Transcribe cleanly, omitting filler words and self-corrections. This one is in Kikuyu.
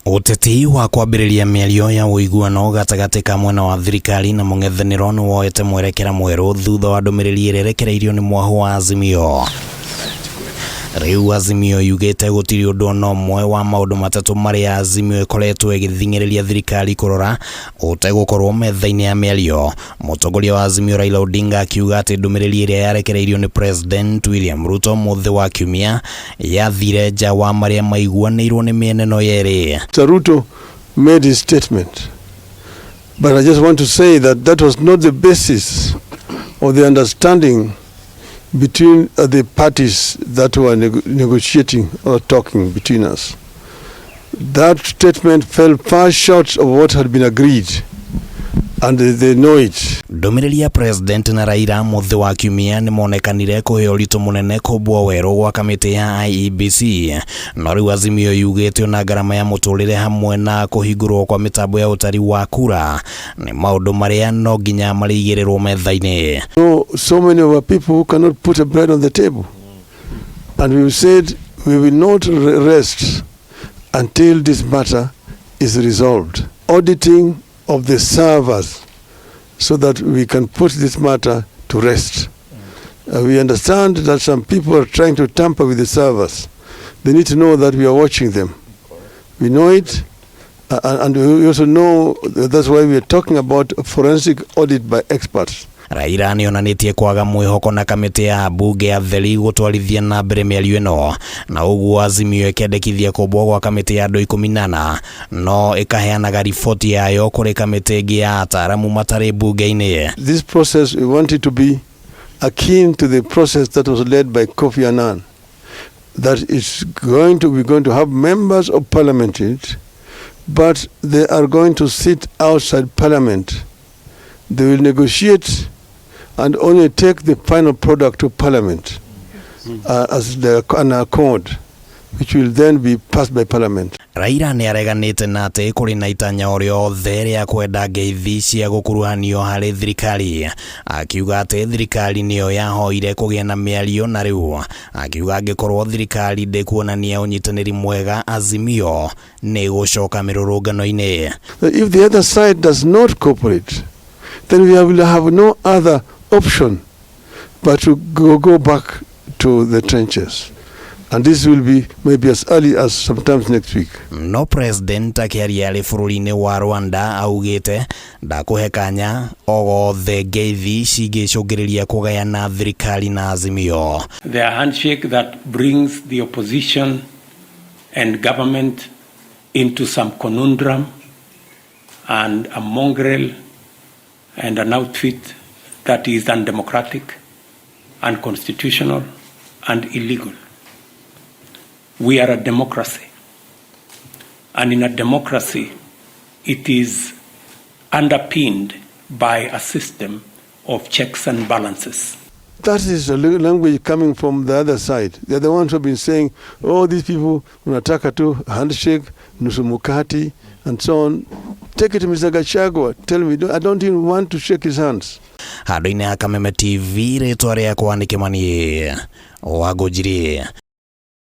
Ũteti wa kwambĩrĩria mĩario ya ũiguano gatagatĩ ka mwena wa thirikari na mũng'ethanĩro nĩ woete mwerekera mwerũ thutha wa ndũmĩrĩri ĩrĩa ĩrekereirio nĩ mwahũ wa Azimio. Rĩu Azimio yugĩte gũtirĩ ũndũ ona ũmwe wa maũndũ matatũ marĩa Azimio ĩkoretwo ĩgĩthing'ĩrĩria thirikari kũrora ũtegũkorwo metha-inĩ ya mĩario. Mũtongoria wa Azimio Raila Odinga akiuga atĩ ndũmĩrĩri ĩrĩa yarekereirio nĩ President William Ruto mũthĩ wa Kiumia yathire nja wa marĩa maiguanĩirwo nĩ mĩena ĩno yerĩ. Mr. Ruto made his statement. But I just want to say that that was not the basis of the understanding between the parties that were negotiating or talking between us. That statement fell far short of what had been agreed, and they know it. Ndũmĩrĩri ya President na Raila mũthĩ wa Kiumia nĩ monekanire kũhe ũritũ mũnene kũmbwo werũ gwa kamĩtĩ ya IEBC, no rĩu Azimio yugĩte ona ngarama ya mũtũrĩre hamwe na kũhingũrwo kwa mĩtambo ya ũtari wa kura nĩ maũndũ marĩa no nginya marĩigĩrĩrwo metha-inĩ. No, so many of our people who cannot put a bread on the table. And we said we will not rest until this matter is resolved. Auditing of the servers so that we can put this matter to rest. We understand that some people are trying to tamper with the servers. They need to know that we are watching them. We know it, and we also know that that's why we are talking about forensic audit by experts. Raila nĩonanĩtie kwaga mwĩhoko na kamĩtĩ ya mbunge ya theri gũtwarithia na mbere mĩario ĩno, na ũguo Azimio ĩkendekithia kũmbwo gwa kamĩtĩ ya andũ 14, no ĩkaheanaga riboti yayo kũrĩ kamĩtĩ ĩngĩ ya ataaramu matarĩ mbunge-inĩ. This process, we want it to be akin to the process that was led by Kofi Annan. That it's going to, we're going to have members of parliament in it, but they are going to sit outside parliament. They will negotiate and only take the final product to parliament as an accord, which will then be passed by parliament. Raila nĩ areganĩte na atĩ kũrĩ na itanya o rĩothe rĩa kwenda ngeithi cia gũkuruhanio harĩ thirikari, akiuga atĩ thirikari nĩyo yahoire kũgĩa na mĩario, na rĩu akiuga angĩkorwo thirikari ndĩkuonania ũnyitanĩri mwega, Azimio nĩ gũcoka mĩrũrũngano-inĩ. If the other side does not cooperate, then we will have no other option but to go back to the trenches. And this will be maybe as early as sometimes next week. No President akĩaria arĩ bũrũri-inĩ wa Rwanda augĩte ndakũhe kanya o gothe ngeithi cingĩcũngĩrĩria kũgayana thirikari na Azimio. The handshake that brings the opposition and government into some conundrum and a mongrel and an outfit that is undemocratic, unconstitutional, and illegal. We are a democracy. And in a democracy, it is underpinned by a system of checks and balances. That is a language coming from the other side. They're the ones who have been saying, "Oh, these people, unataka tu handshake, nusu mkate, and so on." Take it to Mr. Gachagua. Tell me, "I don't even want to shake his hands." Handũ-inĩ ha Kameme TV, rĩtwa rĩakwa nĩ Kĩmani wa Ngũnjiri.